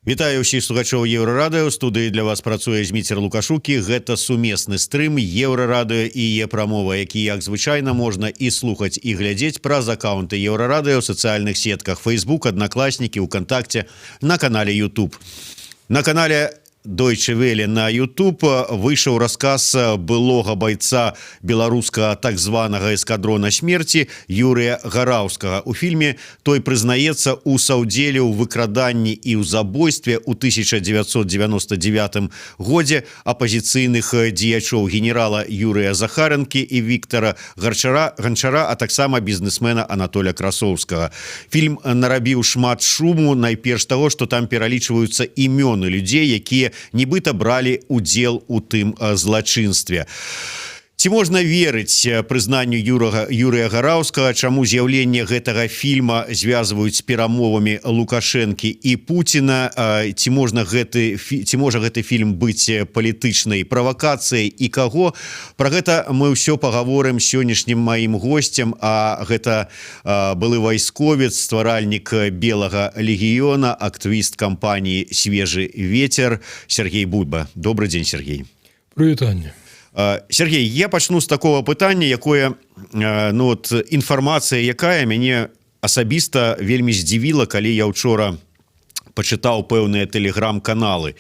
Вітаю ўсіх слухачоў Еўрарадыё. Студыі для вас працуе Зміцер Лукашук. Гэта сумесны стрым Еўрарадыё і Е-Прамова, які, як звычайна, можна і слухаць, і глядзець праз акаўнты Еўрарадыё ў сацыяльных сетках: Facebook, Аднакласнікі, УКантакце, на канале YouTube. На канале Deutsche Welle на YouTube выйшаў рассказ былога бойца беларускага так званага эскадрона смерти Юрыя Гараўскага. У фільме той прызнаецца у саўдзеле ў выкраданні і ў забойстве ў 1999 годзе апазіцыйных дзеячоў генерала Юрыя Захаранкі і Віктара Ганчара, а таксама бізнесмена Анатоля Красоўскага. Фільм нарабіў шмат шуму, найперш таго, што там пералічваюцца імёны людзей, якія нібыта бралі удзел у тым злачынстве. Ці можна верыць прызнанню Юрыя Гараўскага? Чаму з'яўленне гэтага фільма звязваюць з перамовамі Лукашэнкі і Пуціна? Ці можа гэты фільм быць палітычнай правакацыяй і каго? Пра гэта мы ўсё пагаворым сённяшнім маім госцем, а гэта былы вайсковец, стваральнік Белага легіёна, актывіст кампаніі «Свежы ветер» Сяргей Бульба. Добры дзень, Сяргей. Прывітанне. Сяргей, я пачну з такого пытання, якое, ну вот, інфармацыя, якая мяне асабіста вельмі здзівіла, калі я учора пачытаў пэўныя тэлеграм-каналы.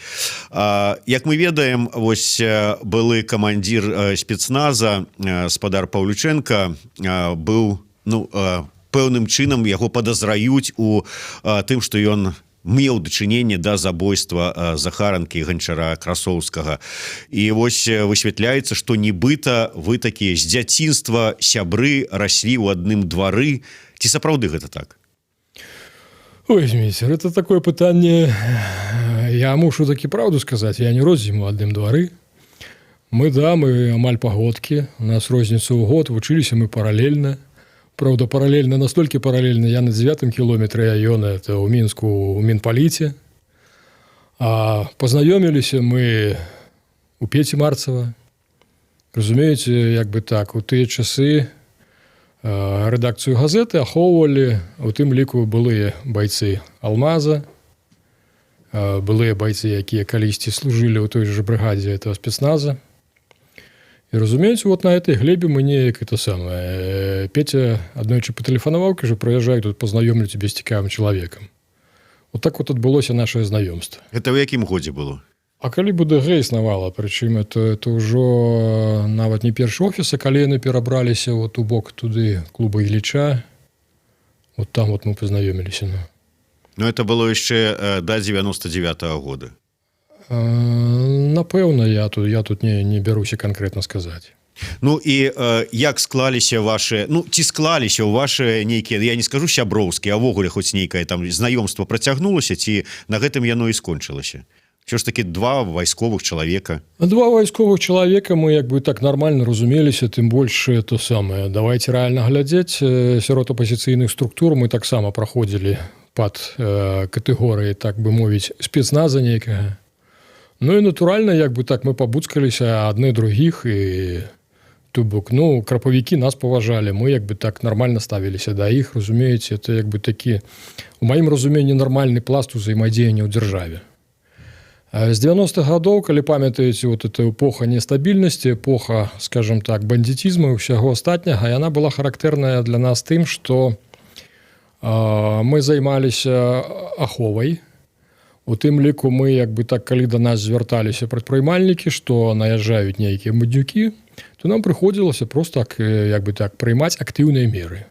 Як мы ведаем, вось былы камандзір спецназа спадар Паўлючэнка быў, ну, пэўным чынам яго падазраюць у тым, што ён меў дачыненне да забойства Захаранкі, Ганчара, Красоўскага. І вось высвятляецца, што нібыта вы такія з дзяцінства сябры, раслі ў адным двары. Ці сапраўды гэта так? Ой, Зміцер, это такое пытанне. Я мушу такі праўду сказаць: я не рос з ім у адным двары. Мы, да, мы амаль пагодкі, у нас розніца ў год, вучыліся мы паралельна. Праўда, паралельна настолькі паралельна: я на дзевятым кіલોметры, а ён это ў Мінску у мінпаліце. А пазнаёміліся мы у Пеці Марцава. Разумееце, як бы так, у тыя часы рэдакцыю газеты ахоўвалі у тым ліку былыя байцы Алмаза, былыя байцы, якія калісьці служылі ў той жа брыгадзе этого спецназа. І, разумееце, вот на этой глебе мы неяк это самое, Петя аднойчы патэлефанаваў, кажа: «Прыязджай тут, пазнаёмлю цябе з цікавым чалавекам». Вот так вот адбылося наше знаёмства. Это ў якім годзе было? А калі БДГ існавала, прычым это ўжо нават не першы офіс, а калі яны перабраліся вот у бок туды клуба Ілліча, вот там вот мы пазнаёміліся. Ну. Ну, это было яшчэ да 99 -го года? Напэўна, я тут не бяруся канкрэтна сказаць. Ну і як склаліся ваши, ну, ці склаліся ў ваши нейкія, я не скажу сяброўскія, а ўвогуле хоць нейкае там знаёмства працягнулася, ці на гэтым яно і скончылася? Усё ж такі два вайсковых чалавека. Два вайсковых чалавека, мы як бы так нормально разумеліся, тым больш то самае, давайте рэальна глядзець, сярод апазіцыйных структур мы таксама праходзілі пад катэгорыі, так бы мовіць, спецназа нейкага. Ну і натуральна, як бы так, мы пабуцкаліся адны другіх, і то бок, ну, крапавікі нас паважалі, мы як бы так нормально ставіліся да іх, разумееце, это як бы такі, у маім разуменні, нармальны пласт узаемадзеяння ў дзяржаве. З 90-х гадоў, калі памятаеце, вот эта эпоха нестабільнасці, эпоха, скажем так, бандитизма і ўсяго астатняга, яна была характэрная для нас тым, што мы займаліся аховай. У тым ліку мы як бы так, калі да нас звярталіся прадпрымальнікі, што наязджаюць нейкія бандюкі, то нам прыходзілася просто так, як бы так, прыймаць актыўныя меры.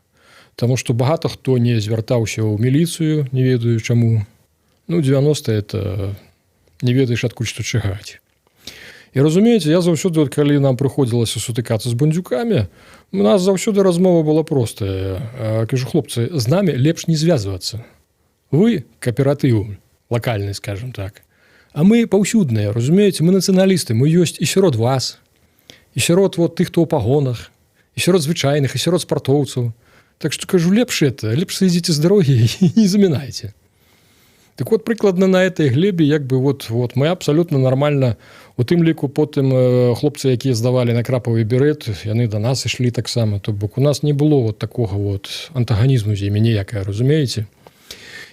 Таму што багата хто не звяртаўся ў міліцыю, не ведаю чаму. Ну, 90 это не ведаеш, адкуль што чыгаць. І, разумееце, я заўсёды, от, калі нам прыходзілася сутыкацца з бандюкамі, у нас заўсёды размова была простая. Кажу: «Хлопцы, з намі лепш не звязвацца. Вы кааператыў лакальны, скажем так. А мы паўсюдныя, разумееце, мы нацыяналісты, мы ёсць і сярод вас, і сярод вот тых, хто ў пагонах, і сярод звычайных, і сярод спартоўцаў. Так што, кажу, лепш это, лепш сыдзіце з дарогі і не замінайце». Так вот, прыкладна на этой глебе як бы вот мы абсолютно нормально, у тым ліку потым хлопцы, якія здавалі на крапавы берет, яны до нас ішлі таксама. То бок у нас не было вот такога вот антаганізму з імі ніякая, разумееце.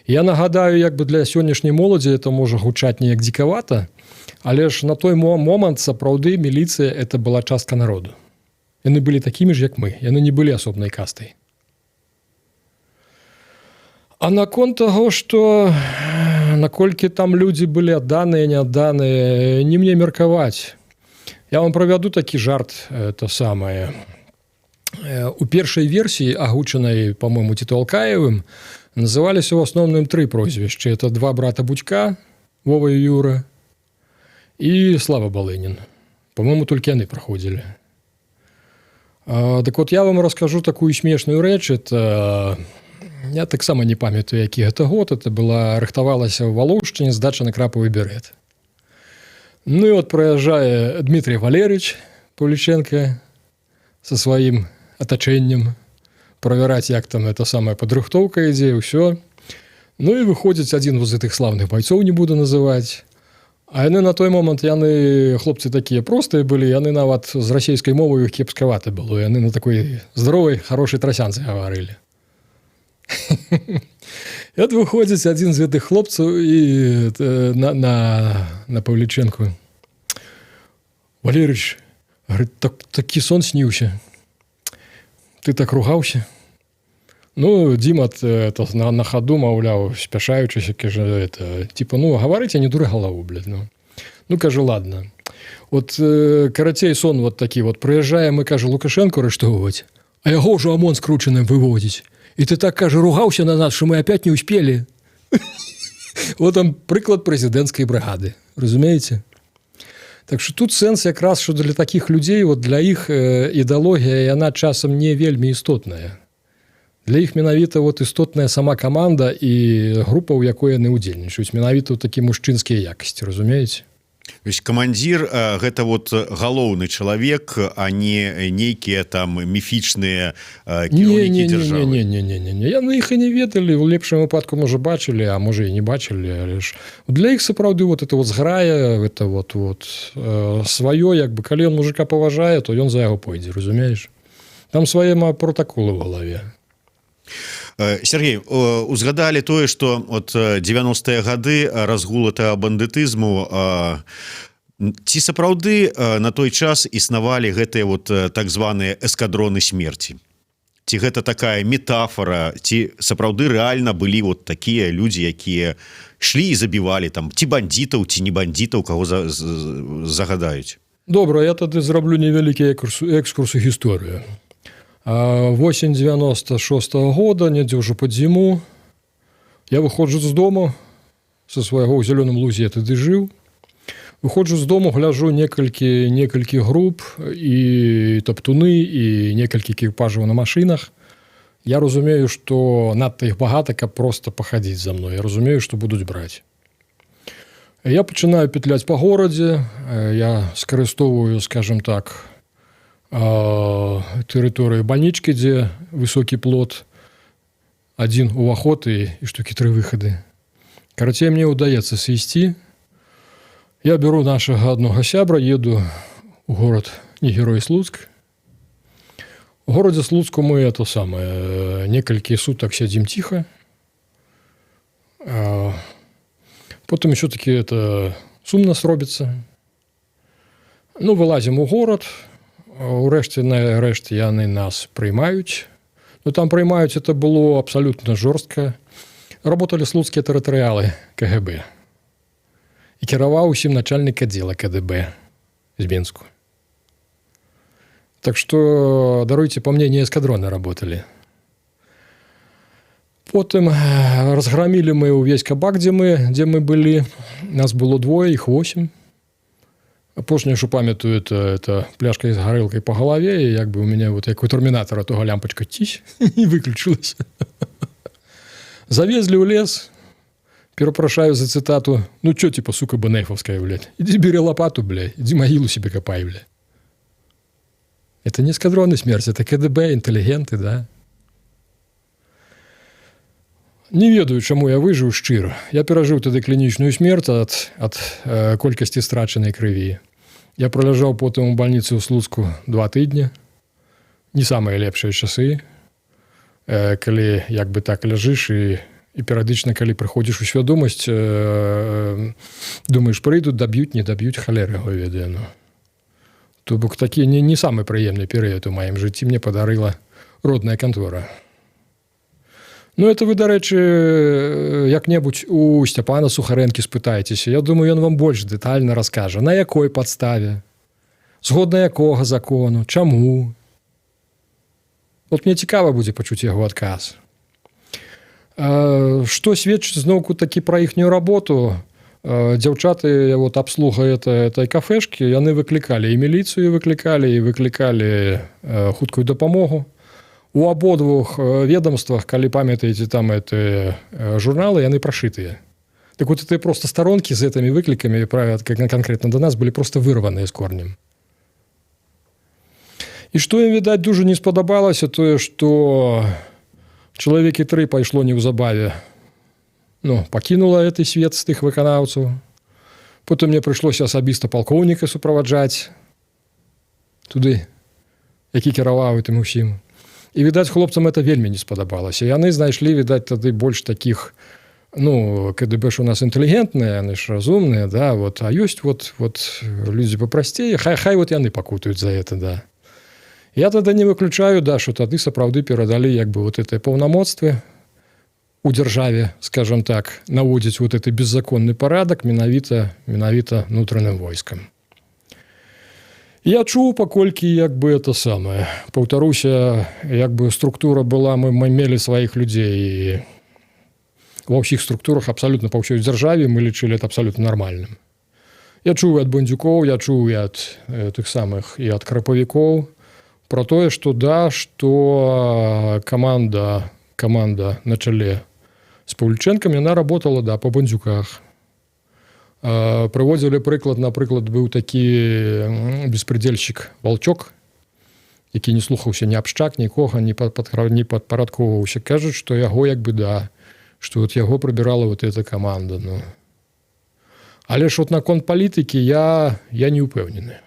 Я нагадаю, як бы для сённяшняй моладзі это можа гучаць неяк дзікавата, але ж на той момант сапраўды міліцыя — это была частка народу. Яны былі такімі ж, як мы, яны не былі асобнай кастай. А наконт таго, что наколькі там людзі былі адданыя, не адданыя, не мне меркаваць. Я вам правяду такі жарт, это самое. У першай версіі, агучанай, по-моему, ці то Алкаевым, называліся ў асноўным тры прозвішчы. Это два брата Будька, Вова і Юра, і Слава Балынін. По-моему, толькі яны праходзілі. Так вот, я вам раскажу такую смешную рэч. Это я таксама не памятаю, які гэта год. Это была, рыхтавалася ў Валоўшчыне здача на крапавы берет. Ну і вот прыязджае Дмитрий Валерьевич Павліченко со сваім атачэннем правяраць, як там это самая падрыхтоўка ідзе, ўсё. Ну і выходзіць адзін з гэтых славных байцоў, не буду называць. А яны на той момант, яны хлопцы такія простыя былі, яны нават з расійскай мовай іх кепскавата было, яны на такой здоровай, хорошай трасянцы гаварылі. І от выходзіць адзін з гэтых хлопцаў і на Павліченку: «Валерыч, — говорит, — так, такі сон сніўся. Ты так ругаўся». Ну, Дима это, на хаду, маўляў, спяшаючыся, кажа, это, типа, ну, гаварыць, а не дуры галаву, блядь, ну. Ну, кажу, ладно. Вот, карацей, сон вот такі, вот, прыязджаем мы, кажа, Лукашенко арыштоўваць, а яго ўжо ОМОН скручаным выводзіць. И ты так, кажа, ругаўся на нас, что мы опять не успели. Вот там прыклад прэзідэнцкай брыгады, разумееце? Так что тут сэнс якраз, что для таких людзей, вот для іх ідэалогія, яна часам не вельмі істотная. Для іх менавіта вот істотная сама каманда і група, у якой яны ўдзельнічаюць, менавіта ў такі мужчынскія якасці, разумееце? То есть камандзір — гэта вот галоўны чалавек, а не нейкія там міфічныя не, не, не, не, не, не, не, не. Яны іх і не ведалі, у лепшым выпадку, можа, бачылі, а можа, і не бачылі, але ж для іх сапраўды вот это вот зграя, это вот сваё, як бы, калі ён мужика паважае, то ён за яго пойдзе, разумееш? Там свае протаколы в галаве. Сергей, узгадалі тое, что от 90-е гады, разгул этого бандытызму. Ці сапраўды на той час існавалі гэтыя вот так званыя эскадроны смерти, ці гэта такая метафора, ці сапраўды рэальна былі вот такія людзі, якія шлі і забівалі там ці бандитаў, ці не бандитаў, кого загадаюць? Добра, я тады зраблю невялікі экскурс у гісторыю. Восень 96 -го года, недзе ўжо пад зіму, я выходжу з дому со свайго, ў Зялёным Лузе я тады жыў. Выходжу з дому, гляжу некалькі груп, і таптуны, і некалькі экіпажаў на машынах. Я разумею, што надта іх багата, каб просто пахадзіць за мной. Я разумею, што будуць браць. Я пачынаю петляць па горадзе, я скарыстоўваю, скажем так, тэрыторыю бальнічкі, дзе высокі плот, адзін уваход і штукі тры выхады. Карацей, мне ўдаецца сысці. Я беру нашага аднога сябра, еду у горад не герой Слуцк. У горадзе Слуцку мы, это самое, некалькі сутак сядзім ціха. Потым все-таки это сумна робіцца. Ну, вылазім у горад, урэшце нарэшце яны нас прыймаюць. Ну, там прыймаюць, это было абсалютна жорстка. Работали слуцкія тэрытарыялы КГБ. І кіраваў усім начальнік аддзела КДБ з Менску. Так что, даруйте, по мне, не эскадроны работали. Потым разграмілі мы ўвесь кабак, дзе мы былі. Нас было двое, іх 8. Апошняе, що памятаю, это пляшка з гарэлкай по галаве, і як бы у меня вот як у тэрмінатара того лямпачка цісь і выключылася. Завезлі ў лес, перапрашаю за цытату: «Ну чё, типа, сука бэнэфовская, блядь, иди бери лопату, блядь, иди могилу себе копай, блядь». Это не эскадроны смерти, это КДБ, интеллигенты, да. Не ведаю, чаму я выжыў, шчыра. Я перажыў тады клінічную смерць ад колькасці страчанай крыві. Я праляжаў потым у бальніцы ў Слуцку 2 тыдні. Не самыя лепшыя часы, калі як бы так ляжыш і І перыядычна, калі прыходзіш у свядомасць, думаеш: прыйдуць, даб'юць, не даб'юць, халера яго ведае. Ну, то бок такі не самы прыемны перыяд у маім жыцці мне падарыла родная кантора. Ну, это вы, дарэчы, як-небудзь у Сцяпана Сухарэнкі спытайцеся. Я думаю, ён вам больш дэтальна раскажа, на якой падставе, згодна якога закону, чаму. Вот мне цікава будзе пачуць яго адказ. Што сведчыць зноўку такі пра іхнюю работу: дзяўчаты, вот обслуга этой кафешки, яны выклікалі і міліцыю выклікалі, і выклікалі хуткую дапамогу. У абодвух ведомствах, калі памятаеце, там это журналы, яны прошитыя. Так вот, это просто старонкі з гэтымі выклікамі правят конкретно до нас былі просто вырваныя з корнем. І што ім, відаць, дужа не спадабалася, тое, што чалавекі тры пайшло неўзабаве, ну, пакінула гэты свет з тых выканаўцаў. Потым мне прыйшлося асабіста палкоўніка суправаджаць туды, які кіраваў гэтым усім. І, відаць, хлопцам это вельмі не спадабалася. Яны знайшлі, відаць, тады больш таких, ну, КДБ ж у нас інтэлігентныя, яны ж разумныя, да, вот, а ёсць вот людзі папрасцей, хай вот яны пакутаюць за это, да. Я тады не выключаю, да, что тады сапраўды перадалі як бы вот это паўнамоцтвы у дзяржаве, скажем так, наводзіць вот этот беззаконны парадак менавіта нутраным войскам. Я чуў, паколькі, як бы, это самое, паўтаруся, як бы структура была, мы мелі сваіх людзей і ва ўсіх структурах абсалютна па ўсёй дзяржаве, мы лічылі это абсалютна нармальным. Я чуў ад бандзюкоў, я чуў і ад тых самых, і ад крапавікоў про тое, что да, что каманда на чале з Паўлючэнкам, яна работала, да, по бандзюках. Прыводзілі прыклад, напрыклад, быў такі беспредельщик Волчок, які не слухаўся ні абшчак, нікога не падпарадковваўся. Кажуць, што яго як бы, да, что вот яго прыбірала вот эта команда. Ну, але ж вот наконт палітыкі я не упэўнены.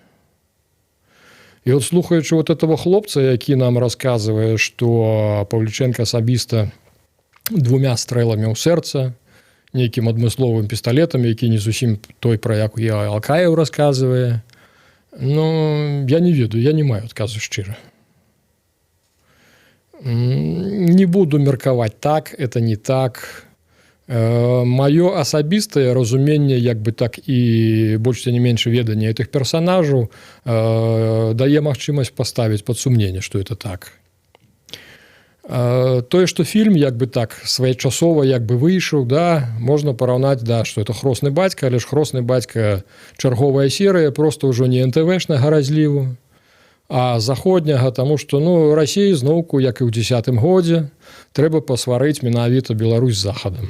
І вот, слухаючы вот этого хлопца, які нам расказвае, что Паўлючэнка асабіста двумя стрэламі ў сэрца нейкім адмысловым пісталетам, які не зусім той, пра як я Алкаеў расказвае, ну, я не ведаю, я не маю адказу, шчыра. Не буду меркаваць, так это, не так. Маё асабістае разуменне, як бы так, і больш ці не менш веданне этих персонажаў дае магчымасць паставіць пад сумненне, что это так. Тое, что фільм, як бы так, своечасова як бы выйшаў, да, можна параўнаць, да, что это «Хросны бацька», але ж «Хросны бацька» чарговая серыя, просто ўжо не НТВшнага разліву, а заходняга, тому что, ну, России зноўку, як і ў 10-м годзе, трэба пасварыць менавіта Беларусь з Захадам.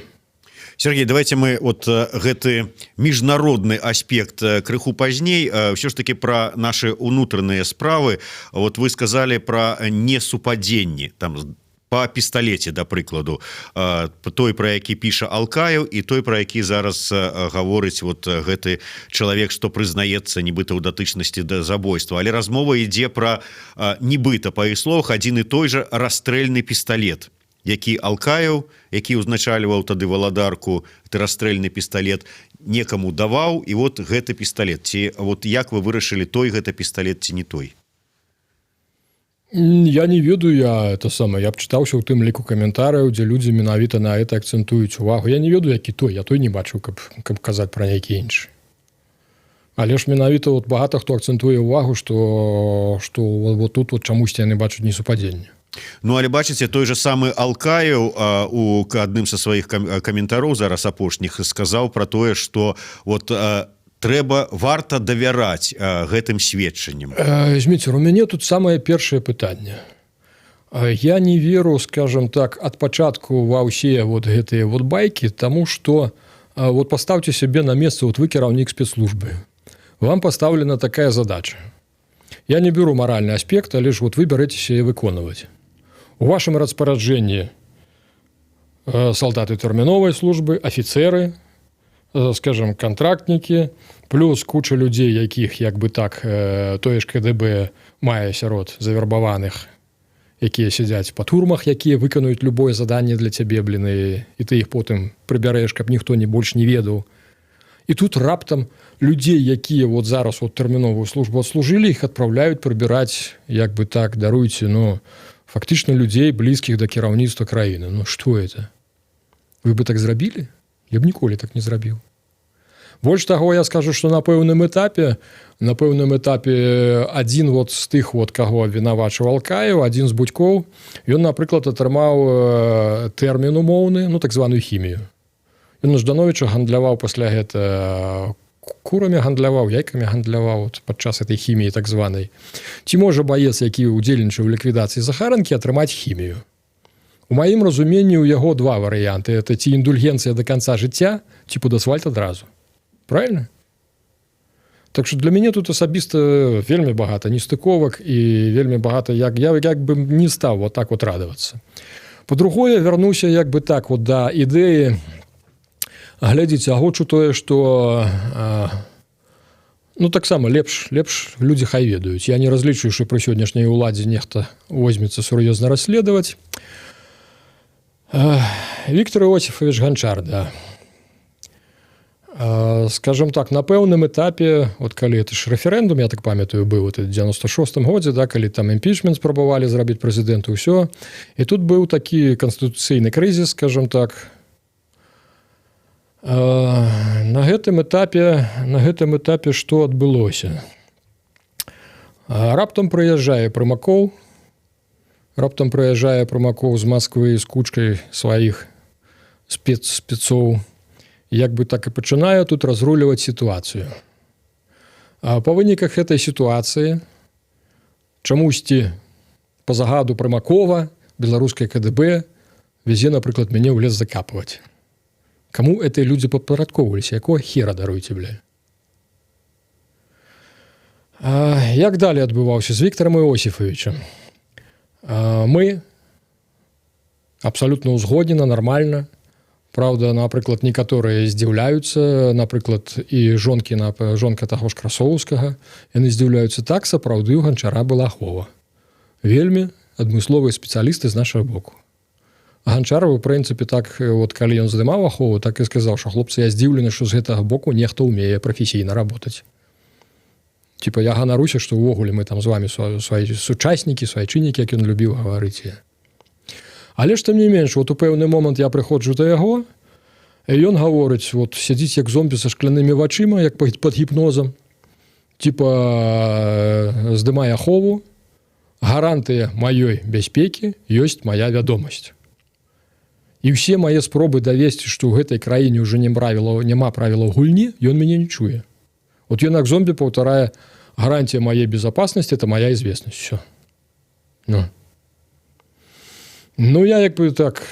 Сергей, давайте мы вот гэты міжнародны аспект крыху пазней, ўсё ж таки про наши унутраныя справы. Вот вы сказали про несупадзенні там по пісталеце, да прыкладу, той, про які піша Алкаеў, і той, про які зараз гаворыць вот гэты чалавек, что прызнаецца нібыта ў датычнасці да забойства. Але размова ідзе про, нібыта, па іх словах, адзін і той жа расстрэльны пісталет, які Алкаеў, які ўзначальваў тады Валадарку, ты расстрэльны пісталет некаму даваў. І вот гэты пісталет, ці вот як вы вырашылі, той гэта пісталет ці не той? Я не ведаю, я это самое, я б чытаўся ў тым ліку каментарыяў, дзе людзі менавіта на это акцэнтуюць увагу. Я не ведаю, які той, я той не бачыў, каб казаць пра нейкі іншы. Але ж менавіта вот багата хто акцэнтуе ўвагу, што вот тут вот чамусьці яны бачаць несупадзенне. Ну, але бачыце, той же самы Алкаеў у адным са сваіх каментароў зараз апошніх сказаў про тое, что вот трэба, варта давяраць гэтым сведчанням. Зміцер, у мяне тут самае першае пытанне. Я не веру, скажем так, ад пачатку ва ўсе вот гэтыя вот байкі, тому что вот поставьте себе на место, вот вы кіраўнік спецслужбы, вам поставлена такая задача. Я не беру маральны аспект, але ж вот вы бярэцеся і выконваць. У вашем распараджэнні солдаты тэрміновай службы, офицеры, скажем, контрактники, плюс куча людзей, якіх, як бы так, тое ж КДБ мае сярод завербаваных. Якія сядзяць па турмах, якія выканаюць любое заданне для цябе, блин, і ты іх потым прыбярэш, каб ніхто не больш не ведаў. І тут раптам людзей, якія вот зараз вот тэрміновую службу адслужылі, іх адпраўляюць прыбіраць, як бы так, даруйце, но фактычна людзей, блізкіх да кіраўніцтва краіны. Ну что это? Вы бы так зрабілі? Я б ніколі так не зрабіў. Больш таго, я скажу, что на пэўным этапе адзін вот з тых вот, каго абвінавачваў Алкаеў, адзін з будькоў, ён, напрыклад, атрымаў тэрмін умоўны, ну, так званую хімію. Ён на Ждановича гандляваў пасля гэта, курамі гандляваў, яйкамі гандляваў вот, падчас этой хіміі так званай. Ці можа баец, які ўдзельнічаў у ліквідацыі Захаранкі, атрымаць хімію? У маім разуменні, у яго два варыянты: это ці індульгенцыя до конца жыцця, ці пад асфальт адразу. Правильно? Так что для мяне тут асабіста вельмі багата нестыковак і вельмі багата, як я як бы не стаў вот так вот радавацца. Па-другое, вярнуся як бы так вот да ідэі. Глядзіце, агучу тое, что ну, таксама лепш людзі хай ведаюць. Я не разлічваю, що пры сённяшняй уладзе нехта возьмецца сур'ёзна расследаваць. Виктор Иосифович Гончар, да. Скажем так, на пэўным этапе, вот калі это ж рэферэндум, я так памятаю, быў вот 96 годзе, да, калі там імпічмент спрабавалі зрабіць прэзідэнту, ўсё, і тут быў такі канстытуцыйны крызіс, скажем так. На гэтым этапе что адбылося? Раптам прыязджае Прымакоў, раптам прыязджае Прымакоў з Москвы з кучкай сваіх спецоў, як бы так, і пачынае тут разруліваць сітуацыю. А па выніках этой сітуацыі чамусьці по загаду Прымакова беларускай КДБ везе, напрыклад, мяне ў лес закапываць. Кому эти людзі падпарадкоўваліся? Якого хера, даруйце, бля? Як далей адбываўся з Віктором Іосифовичем? Мы абсалютна ўзгоднена, нармальна. Праўда, напрыклад, некаторыя здзіўляюцца, напрыклад, і жонкі на жонка таго ж Красоўскага, яны здзіўляюцца: так, сапраўды у Ганчара была ахова. Вельмі адмысловыя спецыялісты з нашага боку. Ганчар, у прынцыпе, так вот, калі ён здымаў ахову, так і сказаў, що хлопцы, я здзіўлены, што з гэтага боку нехта ўмее прафесійна работаць. Типа, я ганаруся, што ўвогуле мы там з вами свои сучаснікі, суайчыннікі, як ён любіў гаварыць. Але ж тым не менш, вот у пэўны момант я прыходжу да яго, і ён гаворыць, вот сядзіць як зомбі са шклянымі вачыма, як пад гіпнозам, типа здымае ахову: «Гарантыя маёй бяспекі ёсць моя вядомасць». І ўсе мае спробы давесці, што ў гэтай краіне ўжо не правіла, няма правілаў гульні, ён мяне не чуе. Вот ён як зомбі паўтарае: «Гарантия моей безопасности — это моя известность». Все. Ну, я як бы так,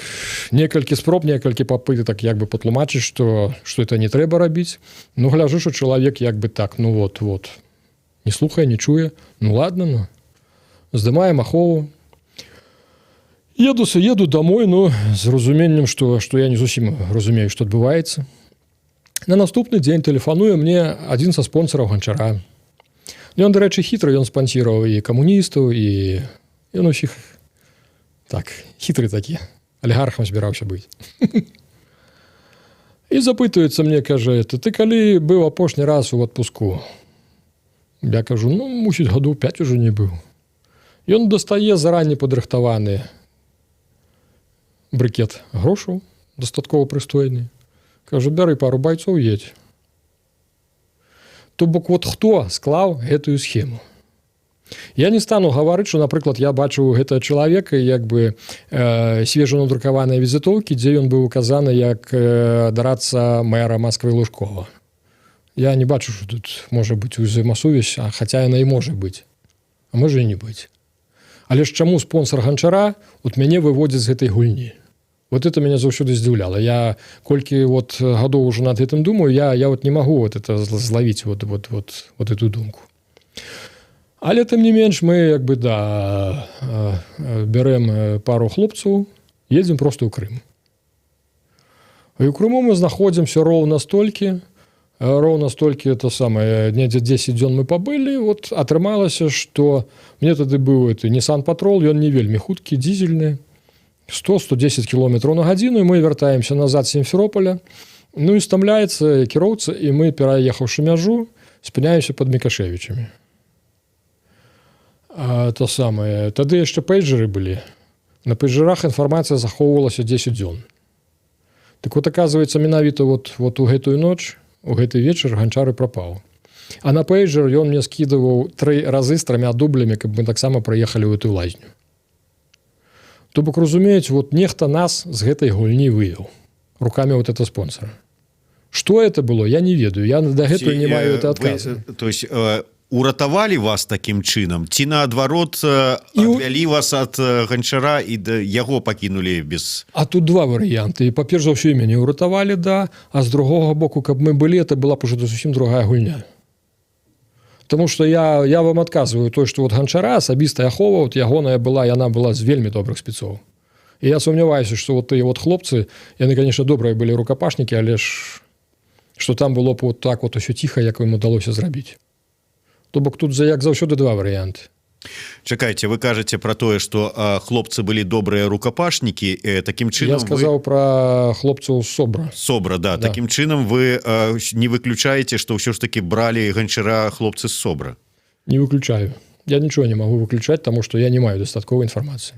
некалькі спроб, некалькі попытак так як бы патлумачыць, что это не трэба рабіць. Ну, гляжу, что чалавек як бы так, ну вот вот не слухае, не чуе. Ну ладно, ну, здымаем ахову, еду, еду домой, ну, з разуменнем, что я не зусім разумею, что адбываецца. На наступны дзень тэлефануе мне адзін са спонсораў Ганчара. Ён, дарэчы, хітры, ён спансіраваў і камуністаў, і ён усіх так, хітры такі, алігархам збіраўся быць. І запытваецца мне, кажа: «Это ты калі быў апошні раз у адпуску?» Я кажу: «Ну, мусіць, гадоў 5 уже не быў». Ён дастае заранее падрыхтаваны брыкет грошаў, дастаткова прыстойны, кажа: «Бяры пару байцоў, едь». То бок вот хто склаў гэтую схему? Я не стану гаварыць, что, напрыклад, я бачыў гэтага чалавека, як бы свежа надрукаваныя візітоўкі, дзе ён быў указаны як дарадца мэра Москвы Лужкова. Я не бачу, что тут можа быць узаемасувязь, а хаця яна і можа быць, а можа і не быць. Але ж чаму спонсор Ганчара от мяне выводзіць з гэтай гульні? Вот это меня заўсёды здзіўляла. Я колькі вот гадоў уже над гэтым думаю, я вот не магу вот это злавіць, вот эту думку. Але тым не менш мы як бы, да, бярэм пару хлопцаў, едзем просто ў Крым. І ў Крыму мы знаходзімся роўна столькі. Роўна столькі, это самае, недзе 10 дзён мы пабылі. Вот атрымалася, что мне тады быў это Nissan Патрол, ён не вельмі хуткі, дизельны, 100-110 кіલોметраў на гадзіну. Мы вяртаемся назад Сімферополя. Ну і стамляецца кіроўца, і мы, пераехаўшы мяжу, спыняемся под Мікашевічамі. То самае, тады яшчэ пейджеры былі. На пейджерах інфармацыя захоўвалася 10 дзён. Так вот, оказывается, менавіта вот у гэтую ноч, у гэты вечар Ганчары прапаў. А на пейджер ён мне скідываў тры разы з трамя дублямі, каб мы таксама прыехалі ў эту лазню. То бок, разумеюць, вот нехта нас з гэтай гульні выяў руками вот это спонсора. Что это было, я не ведаю, я дагэтуль не маю это адказа. То есть уратавалі вас таким чынам ці наадварот адвялі вас ад Ганчара і да яго пакінулі без? А тут два варыянты. Па-перш за ўсё, мяне ўратавалі, да, а з другога боку, каб мы былі, это была б уже зусім другая гульня. Таму что я вам адказваю той, что вот Ганчара асабістая ахова вот ягоная была, яна была з вельмі добрых спецоў. І я сумняваюся, что вот тыя вот хлопцы, яны, конечно, добрыя былі рукапашнікі, але ж что там было б вот так вот усё ціха, як ім удалося зрабіць. То бок тут за як заўсёды два варыянты. Чакайце, вы кажаце про тое, что хлопцы былі добрыя рукапашнікі, таким чынам Я сказаў про хлопцаў СОБРа. СОБРа, да. Таким чынам вы не выключаеце, что ўсё ж таки бралі Ганчара хлопцы з СОБРа? Не выключаю. Я ничего не могу выключать, тому что я не маю дастатковай інфармацыі.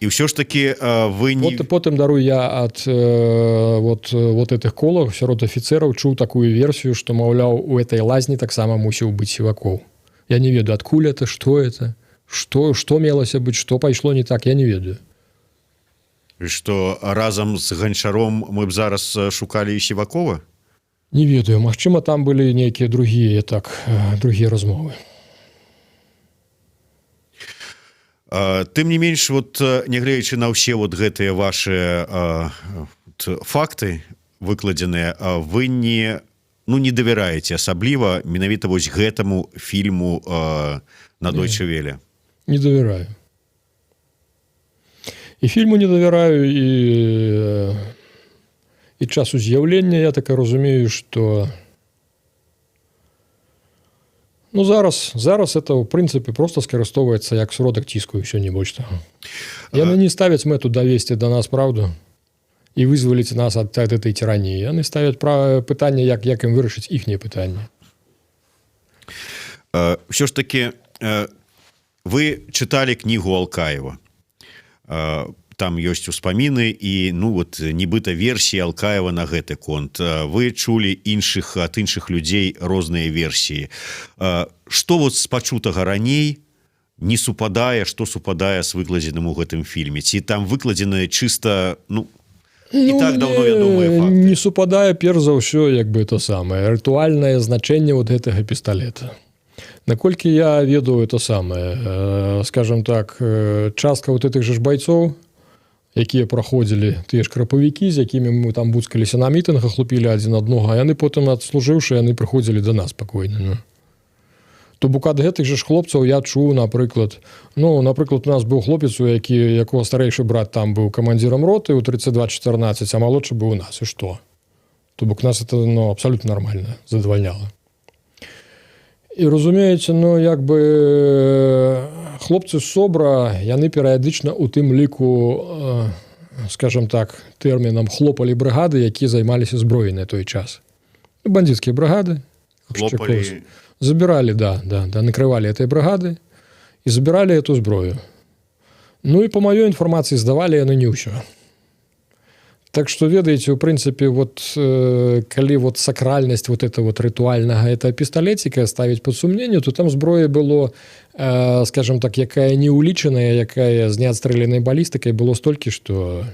І ўсё ж таки вы не Вот, потым, даруй, я ад вот этих колах сярод афіцераў чуў такую версію, что, маўляў, у этой лазні таксама мусіў быць Сівакоў. Я не ведаю, адкуль это, что это, что мелася быць, что пайшло не так, я не ведаю. Что разам з Ганчаром мы б зараз шукалі і Сівакова? Не ведаю, магчыма, там былі нейкія другія, так, другія размовы. Тым не менш, вот нягледзячы на ўсе вот гэтыя ваши факты выкладзеныя, вы не, ну, не давяраеце асабліва менавіта вось гэтаму фільму на Дойче Веле? Не давяраю. І фільму не давяраю, і часу з'яўлення. Я так разумею, что, ну, зараз это ў прынцыпе просто скарыстоўваецца як сродак ціску, і ўсё, не больш таго. Яны не ставяць мэту давесці до нас праўду і вызваліць нас ад этой тыраніі. Яны ставяць пра пытанне, як ім вырашыць іхнія пытанні. Ўсё ж таки вы чыталі кнігу Алкаева, там ёсць успаміны і, ну вот, нібыта версіі Алкаева на гэты конт. Вы чулі іншых ад іншых людзей розныя версіі. Что вот з пачутага раней не супадае, что супадае з выкладзеным у гэтым фільме? Ці там выкладзены чыста, ну, і Ну, так давно вядомыя факты? Не супадае перш за ўсё, як бы, это самае, рытуальнае значэнне вот гэтага пісталета. Наколькі я ведаю, это самае, скажем так, частка вот этих же ж байцоў, якія праходзілі, тыя ж крапавікі, з якімі мы там буцкаліся на мітынгах, лупілі адзін аднога, яны потым, адслужыўшы, яны прыходзілі да нас спакойна. Ну. То бок ад гэтых же ж хлопцаў я чуў, напрыклад, ну, напрыклад, у нас быў хлопец, у які якога старэйшы брат там быў камандзірам роты ў 32-14, а малодшы быў у нас, і што? То бок нас это, ну, абсолютно нормально задавальняла. І разумееце, ну, як бы хлопцы з СОБРа, яны перыядычна, у тым ліку, скажем так, тэрмінам хлопалі брыгады, якія займаліся зброяй на той час. Ну, бандыцкія брыгады. Хлопали? Забирали, да, накрывали этой бригады и забирали эту зброю. Ну и по маёй інфармацыі, здавалі яны не ўсё. Так что, ведаеце, у прынцыпе, вот, калі вот сакральнасць вот это вот рытуальнага этого пісталеціка ставіць под сумненне, то там зброі было, скажем так, якая не улічаная, якая з неадстрэленай балістыкай, было столькі, что,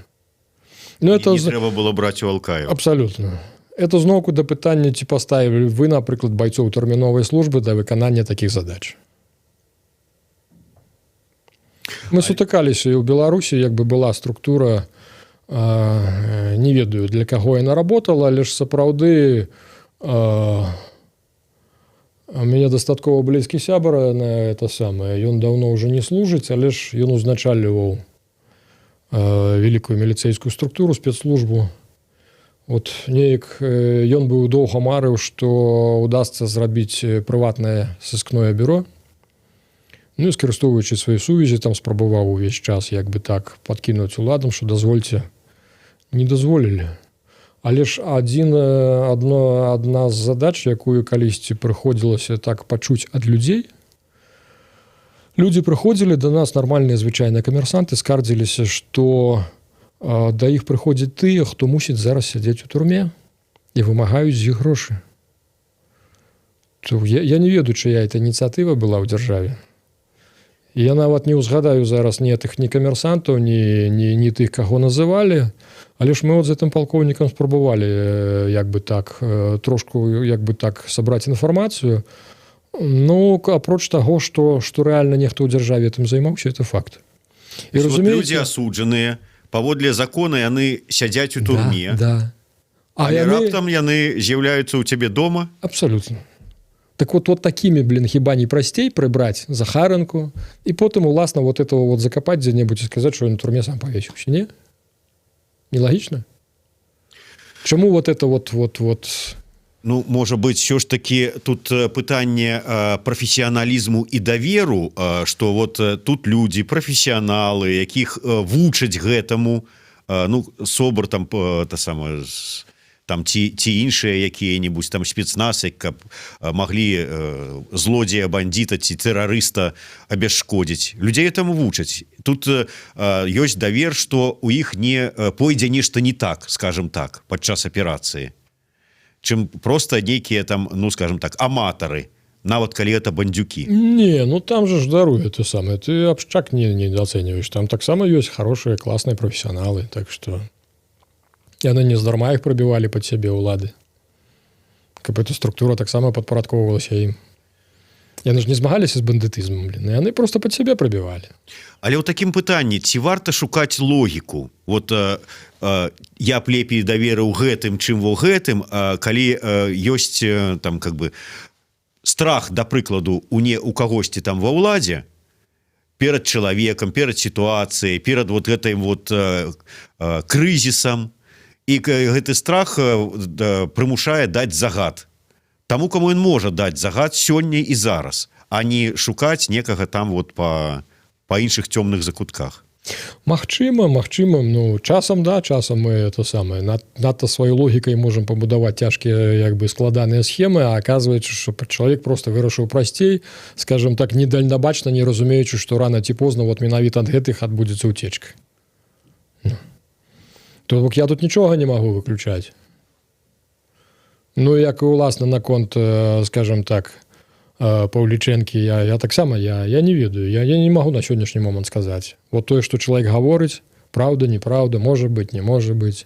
ну, это Не трэба было браць у Алкаева. Абсолютно. Это зноўку да пытання, ці паставілі вы, напрыклад, байцоў тэрміновай службы да выканання такіх задач. Мы сутыкаліся і ў Беларусі, як бы, была структура, не ведаю, для каго яна работала, але ж сапраўды мяне дастаткова блізкі сябра на это самае, ён даўно ўжо не служыць, але ж ён узначальваў вялікую міліцэйскую структуру, спецслужбу. Вот неяк ён быў, доўга марыў, што удастся зрабіць прыватнае сыскное бюро. Ну, скарыстоўваючы свае сувязі, там спрабаваў увесь час як бы так подкінуць уладам, что дазвольце. Не дазволілі. Але ж адзін одно адна з задач, якую калісьці прыходзілася так пачуць ад людзей: людзі прыходзілі до нас, нармальныя, звычайныя камерсанты, скардзіліся, что да іх прыходзяць тыя, хто мусіць зараз сядзець у турме, і вымагаюць з іх грошы. То я не ведаю, чыя эта ініцыятыва была ў дзяржаве. Я нават не ўзгадаю зараз ні тых, ні камерсантаў, ні тых, каго называлі. Але ж мы вот з гэтым палкоўнікам спрабавалі як бы так трошку як бы так сабраць інфармацыю. Ну, апроч таго, что рэальна нехта ў дзяржаве этим займаўся, это факт. І разумееце, вот людзі асуджаныя паводле закона, яны сядзяць у турме, да. А яны, раптам яны з'яўляюцца ў цябе дома. Абсолютно. Так вот такими, блин, хіба не прасцей прыбраць Захаранку і потым уласна вот этого вот закопать где-нибудь и сказать, что он в турме сам повесился? Не нелогично? Чаму вот это вот? Ну, можа быть, все ж таки тут пытанне прафесіяналізму і даверу, что вот тут люди прафесіяналы, якіх вучаць гэтаму, ну, СОБР там, та самая там ці іншыя якія-небудзь там спецназ, каб маглі злодзея, бандіта ці тэрарыста абясшкодзіць. Людзей этому вучаць. Тут ёсць давер, что у іх не пойдзе нешта не так, скажем так, падчас аперацыі, чым просто нейкія там, ну, скажем так, аматары, нават калі это бандюки. Не, ну там же ж, даруй, это самое, ты общак не недооцениваешь. Там таксама ёсць хорошие, классные профессионалы. Так что яны не здарма их пробівалі под сябе ўлады, каб эта структура таксама падпарадкоўвалася ім. Яны ж не змагаліся з бандытызмом, блин, яны просто под сябе прабівалі. Але ў такім пытанні ці варта шукаць логіку? Вот я б лепей даверыў гэтым, чым во гэтым, калі ёсць там как бы страх, да прыкладу, у не у кагосьці там ва ўладзе перад чалавекам, перад сітуацыяй, перад вот гэтым вот крызісам, і гэты страх прымушае даць загад таму, кому ён можа даць загад сёння і зараз, а не шукаць некага там вот па іншых цёмных закутках. Магчыма, ну, часам да, часам мы это самое надта сваёй логікай можем пабудаваць цяжкія, як бы складаныя схемы, а оказывается, что чалавек просто вырашыў прасцей, скажем так, недальнабачна, не разумеючы, што рана ці позна вот менавіта ад гэтых адбудзецца уцечка. Ну. То бок я тут нічога не магу выключаць. Ну, як і уласна наконт, скажем так, Паўлічэнкі, я таксама я не ведаю, я не магу на сённяшні момант сказаць, вот тое, што чалавек гаворыць, праўда, неправда, можа быть, не можа быть.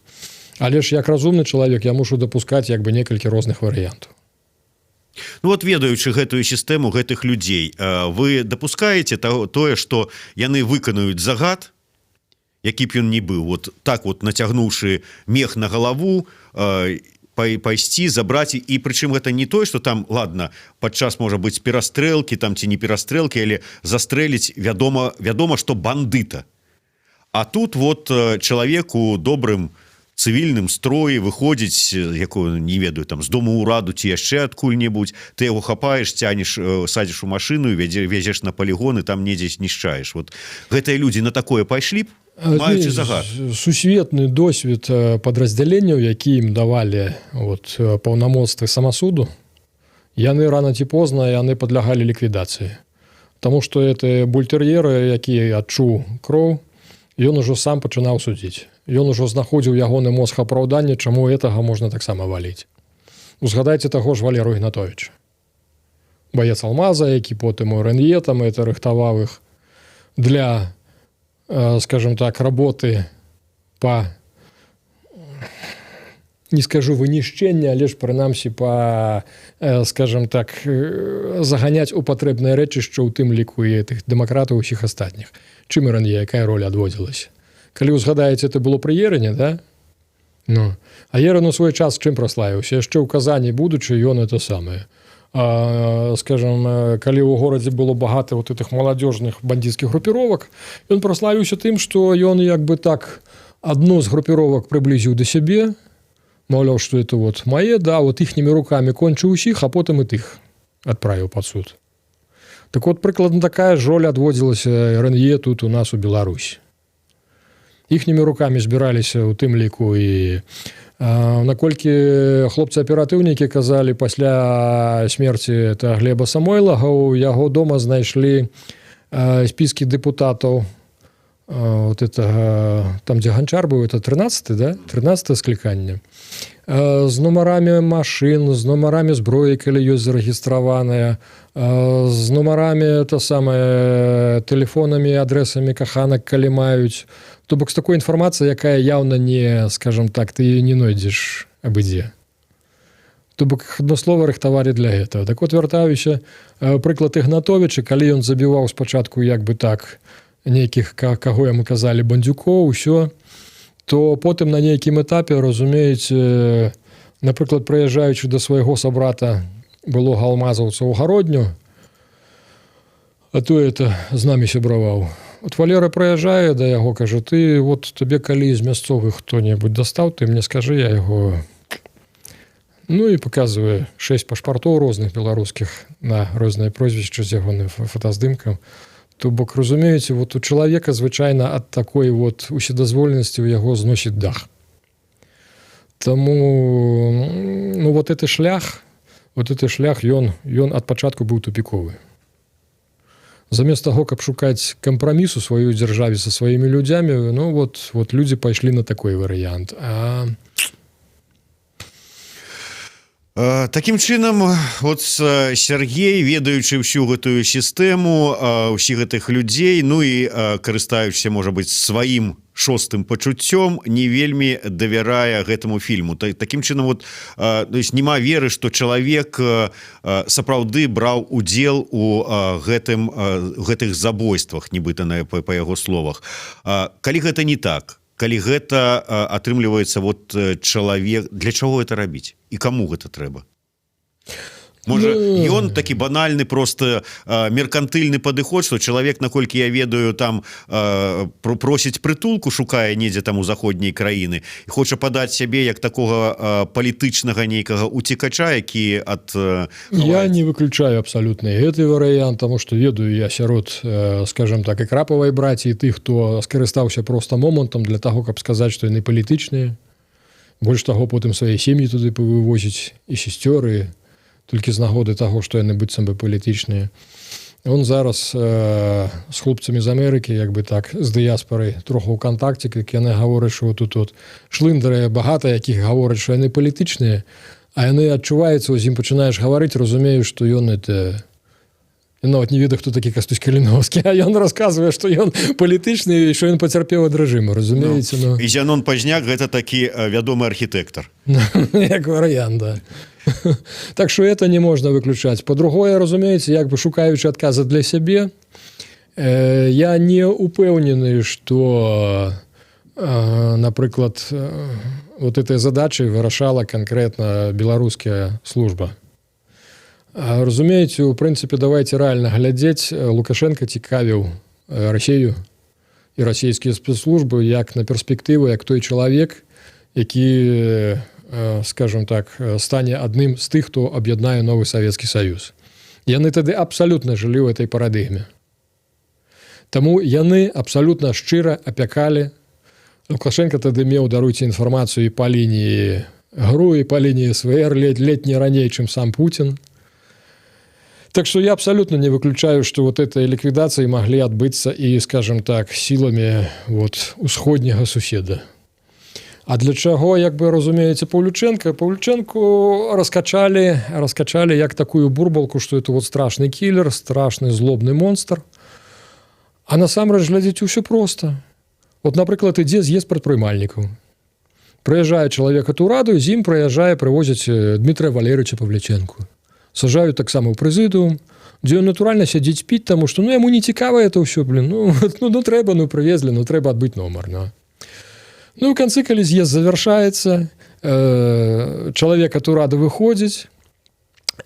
Але ж як разумны чалавек я мушу дапускаць як бы некалькі розных варыянтаў. Ну вот, ведаючы гэтую сістэму, гэтых людзей, вы дапускаеце тое, что яны выканаюць загад, які б ён не быў, вот так вот нацягнуўшы мех на галаву, пайсці забраць? І прычым гэта не тое, что там, ладно, падчас, можа быть, перастрэлкі там ці не перастрэлкі, але застрэліць, вядома, что бандыта. А тут вот чалавеку добрым цывільным строі выходзіць, якую не ведаю, там з дому ўраду ці яшчэ адкуль-небудзь, ты яго хапаеш, цянеш, садзіш у машыну, вядзеш на палігоны, там недзе знішчаеш. Вот гэтыя людзі на такое пайшлі б, маючы загад? Сусветны досвед падраздзяленняў, які ім давалі вот паўнамоцтвы самасуду, яны рана ці позна яны падлягалі ліквідацыі. Таму что это бультэр'еры, які адчуў кроў, ён ужо сам пачынаў судзіць, ён ужо знаходзіў ягоны мозг апраўдання, чаму гэтага можна таксама валіць. Узгадайце таго ж Валеру Ігнатовича, баец Алмаза, які потым у РНЕ там это рыхтаваў іх для, скажем так, работы по, не скажу вынішчэння, але ж прынамсі по, скажем так, заганяць у патрэбныя рэчышча, у тым ліку і тых дэмакратаў, усіх астатніх. Чым РНЕ, якая роля адводзілася? Калі узгадаеце, это было пры Ерыне, да? Ну, а Ерын у свой час чым праславіўся? Яшчэ ў Казані будучы, ён это самае, скажем, калі ў горадзе было багата вот этих маладзёжных бандитскіх групіровак, ён праславіўся тым, што ён як бы так адну з групіровак прыблізіў да сябе. Маўляў, что это вот мае, да, вот іхнімі руками кончыў усіх, а потым і тых адправіў пад суд. Так вот, прыкладна такая ж роля адводзілася РНЕ тут у нас, у Беларусь. Іхнімі руками збіраліся у тым ліку і, наколькі хлопцы аператыўнікі казалі, пасля смерці это Глеба Самойлага у яго дома знайшлі спіскі дэпутатаў вот это там, дзе Ганчар быў, это 13, да, 13 скліканне, з нумарамі машын, з нумарамі зброі, калі ёсць зарэгістраваная, з нумарамі, это самае, тэлефонамі, адресамі каханак, калі маюць. То бок з такой інфармацыяй, якая яўна не, скажем так, ты не знойдзеш абыдзе. То бок адмыслова рыхтавалі для этого. Так вот, вяртаюся, прыклад Ігнатовіча, калі ён забіваў спачатку як бы так нейкіх, каго яму казалі, бандюкоў, усё, то потым на нейкім этапе, разумееце, напрыклад, прыязджаючы да свайго сабрата, былога алмазаўца, ў Гародню, а то это з намі сябраваў. Вот Валера прыязджае да яго, кажа: «Ты вот, табе калі з мясцовых хто-небудзь дастаў, ты мне скажы, я яго». Ну і показывае шэсць пашпартоў розных беларускіх на розныя прозвішча з ягоным фотаздымкам. То бок, разумееце, вот у чалавека звычайна ад такой вот уседазволенасці у яго зносіць дах. Таму, ну, вот это шлях, ён ад пачатку быў тупіковы. Замест таго, каб шукаць кампрамісу сваёй дзяржаве са сваімі людзямі, ну вот людзі пайшлі на такой варыянт. Такім чынам, вот Сергей, ведаючы всю гэтую сістэму, усіх гэтых людзей, ну і карыстаючыся, можа быть, сваім шостым пачуццём, не вельмі давярае гэтаму фільму. Такім чынам, вот, то есть няма веры, что чалавек сапраўды браў удзел у гэтым гэтых забойствах, нібыта па яго словах. Калі гэта не так, калі гэта атрымліваецца, вот чалавек, для чаго это рабіць і каму гэта трэба? Можа, Ну. ён такі банальны, просто меркантыльны падыход, что чалавек, наколькі я ведаю, там просіць прытулку, шукае недзе там у заходняй краіны і хоча падаць сябе як такога палітычнага нейкага уцекача, які ад Я хаваецца. не выключаю абсалютна і гэты варыянт, таму што ведаю я сярод, скажем так, і крапавай браці, тых, хто скарыстаўся проста момантам для таго, каб сказаць, што яны палітычныя. Больш таго, потым свае сем'і туды павывозіць і сесцёры толькі з нагоды таго, што яны быццам бы палітычныя. Он зараз з хлопцамі з Амерыкі, як бы так, з дыяспорай троху ў кантакце, як яны гавораць, што тут вот шлындары багата, якіх гавораць, што яны палітычныя, а яны адчуваюцца, з ім пачынаеш гаварыць, разумею, што ён это ён нават не ведае, хто такі Кастусь Каліноўскі, а ён расказвае, што ён палітычны і што ён пацярпеў ад рэжыму, разумееце, ну. І Зянон Пазняк гэта такі вядомы архітэктар. Як варыянт, да. Так что это не можна выключаць. Па-другое, разумееце, як бы шукаючы адказы для сябе, я не упэўнены, что, напрыклад, вот этой задачай вырашала конкретно беларуская служба. Разумееце, у прынцыпе, давайте рэальна глядзець, Лукашенко цікавіў Россию і расійскія спецслужбы як на перспектыву, як той чалавек, які, скажем так, стане адным з тых, хто аб'яднае новы Савецкі Саюз. Яны тады абсалютна жылі ў этой парадыгме. Таму яны абсалютна шчыра апякалі. Лукашенко тады меў, даруйце, інфармацыю і па лініі ГРУ, і па лініі СВР ледь не раней, чым сам Путін. Так что я абсолютно не выключаю, что вот этой ликвидации могли адбыцца и, скажем так, силами вот усходняга суседа. А для чаго, як бы, разумееце, Паўлюченко? Паўлюченко раскачалі як такую бурбалку, что это вот страшный киллер, страшный злобный монстр. А насамрэч, глядзіць, усё просто. Вот, напрыклад, ідзе з'езд прадпрымальнікаў. Прыязджае чалавек ад ураду, з ім прыязджае, прывозяць Дмитрия Валерьевича Павліченко. Сажаюць таксама ў прэзідыум, дзе ён натуральна сядзіць піць, таму што, ну, яму не цікава это ўсё, блин, ну трэба, ну прывезлі, ну трэба адбыць номар. Ну. Ну, у канцы, калі з'езд завяршаецца, чалавек ад урада выходзіць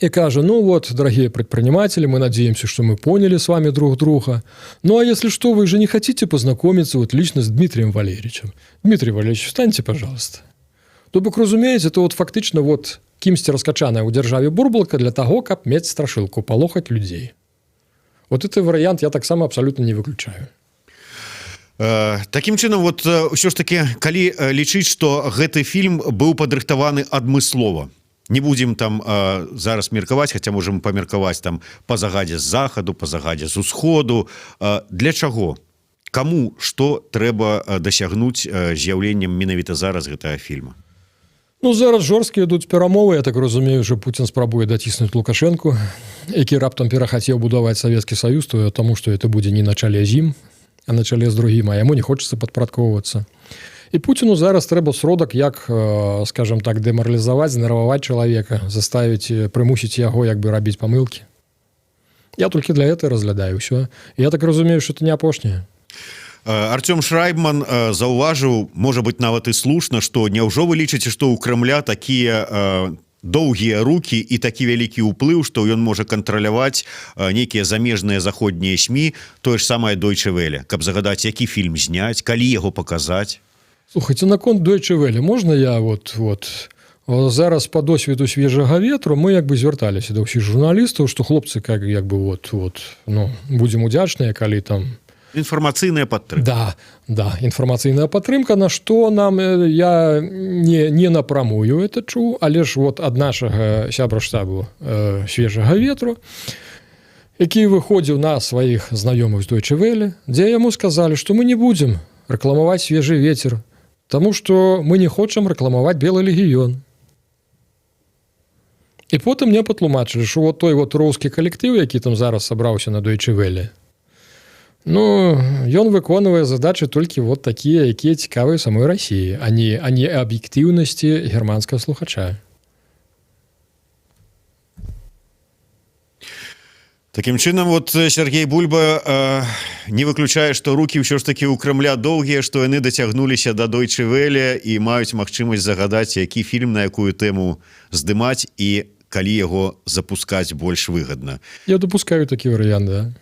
і кажа: «Ну вот, дорогие предприниматели, мы надеемся, что мы поняли с вами друг друга. Ну, а если что, вы же не хотите познакомиться вот лично с Дмитрием Валерьевичем? Дмитрий Валерьевич, встаньте, пожалуйста». То бок, разумееце, то вот фактычна вот кімсьці раскачаная ў дзяржаве бурбалка для таго, каб мець страшылку, палохаць людзей. Вот это варыянт я таксама абсалютна не выключаю. Такім чынам, вот ўсё ж таки, калі лічыць, что гэты фільм быў падрыхтаваны адмыслова, не будем там зараз меркаваць, хотя можем памеркаваць там по загадзе з захаду, по загадзе з усходу, для чаго, кому что трэба дасягнуць з'яўленнем менавіта зараз гэтага фільма? Ну, зараз жорсткія ідуць перамовы. Я так разумею, что Путін спрабуе даціснуць Лукашенко, які раптам перахацеў будаваць Савецкі Саюз, то таму что это будзе не на чале з ім, а на чале з другім, а яму не хочется падпарадкоўвацца. І Пуціну зараз трэба сродак, як, скажем так, дэмаралізаваць, знерваваць чалавека, заставіць, прымусіць яго як бы рабіць памылкі. Я толькі для этого разглядаю ўсё. Я так разумею, что это не апошняе. Артём Шрайбман заўважыў, можа быть, нават і слушна, что няўжо вы лічыце, что у Крамля такія доўгія руки і такі вялікі ўплыў, что ён можа кантраляваць нейкія замежныя заходнія СМІ, тое ж самае Дойчэ Веле, каб загадаць, які фільм зняць, калі яго паказаць? Слухайте, наконт Дойчэ Веле, можна я вот зараз по досведу «Свежага ветру» мы як бы звярталіся да ўсіх журналістаў, что, хлопцы, как як бы вот, ну, будем удзячныя, калі там Інфармацыйная падтрымка. Да, інфармацыйная падтрымка. На што нам я не напрамую это чуў, але ж вот ад нашага сябра штабу «Свежага ветру», які выходзіў на сваіх знаёмых з Дойчэ Веле, дзе яму сказалі, што мы не будзем рэкламаваць «Свежы ветер», таму што мы не хочам рэкламаваць Белы легіён. І потым мне патлумачылі, що вот той вот рускі калектыў, які там зараз сабраўся на Дойчэ Веле, ну, ён выконвае задачы толькі вот такія, якія цікавыя самой Расіі, а не аб'ектыўнасці германскага слухача. Такім чынам, вот Сергей Бульба не выключае, што руки ўсё ж таки у Крамля доўгія, што яны дацягнуліся да Дойчэ Веле і маюць магчымасць загадаць, які фільм на якую тэму здымаць і калі яго запускаць больш выгадна. Я допускаю такі варыянт, да.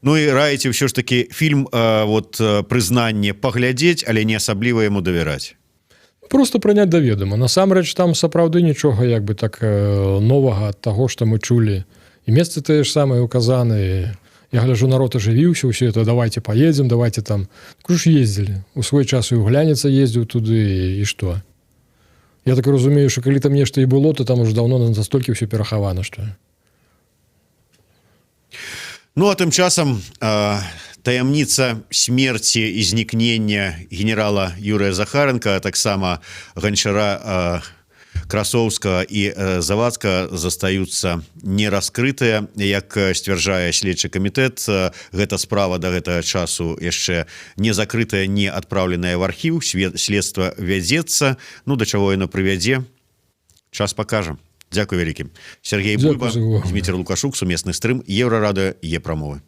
Ну і раіце ўсё ж таки фільм вот «Прызнанне» паглядзець, але не асабліва яму давяраць. Просто прыняць да ведама. Насамрэч там сапраўды нічога як бы так новага ад таго, што мы чулі, і месцы тыя ж самыя указаны. Я гляжу, народ ажывіўся, ўсё это: «Давайте поедем, давайте там». Так ж ездзілі у свой час, і ў Гляніца ездзіў туды, і што? Я так разумею, что калі там нешта і было, то там уже давно настолькі ўсё перахавана, что Ну а тым часам таямніца смерці і знікнення генерала Юрыя Захаранка, а таксама Ганчара, Красоўска і Завадска застаюцца нераскрытыя. Як сцвярджае следчы камітэт, гэта справа да гэтага часу яшчэ не закрытая, не адпраўленая в архіў, свет следства вядзецца. Ну, да чаго яно прывядзе, час пакажа. Дзякуй вялікі. Сергей Дзякуй Бульба, за увагу. Зміцер Лукашук, сумесны стрым Еўрарадыё, Е-прамовы.